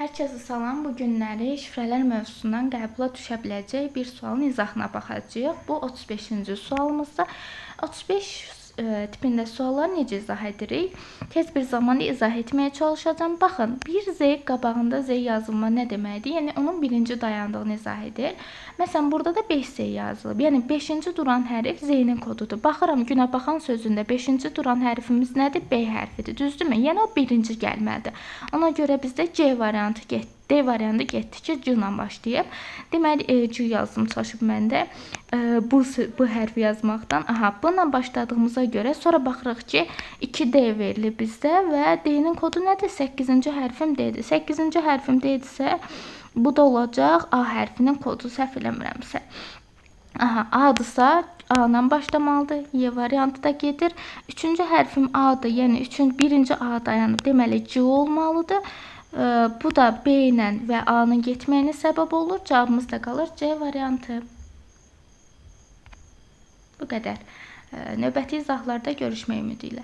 Hər kəsə salam. Bu günləri şifrələr mövzusundan qəbula düşə biləcək bir sualın izahına baxacağıq. Bu 35-ci sualımızda 35 tipində sualları necə izah edirik? Tez bir zamanda izah etməyə çalışacağam. Baxın, bir Z qabağında Z yazılma nə deməkdir? Yəni onun birinci dayandığını izah edir. Məsələn, burada da 5Z yazılıb. Yəni 5-ci duran hərf Z-nin kodudur. Baxıram, günə baxan sözündə 5-ci duran hərfimiz nədir? B hərfidir. Düzdürmü? Yəni o birinci gəlməlidir. Ona görə bizdə C variantı getdi. D variantı getdi ki, C ilə başlayıb. Deməli, C yazdım, çaşıb məndə. Bu hərfi yazmaqdan. Aha, bununla başladığımıza görə sonra baxırıq ki, 2D verilib bizdə və D-nin kodu nədir? 8-ci hərfim D-dir. 8-ci hərfim D-dirsə, bu da olacaq A hərfinin kodu, səhv eləmirəmsə. Aha, A-dırsa A-dan başlamalıdır. Y variantı da gedir. 3-cü hərfim A-dır, yəni birinci A dayanıb. Deməli, C olmalıdır. Bu da B ilə və A-nın getməyinə səbəb olur. Cavabımız da qalır C variantı. Bu qədər. Növbəti izahlarda görüşmək ümidi ilə.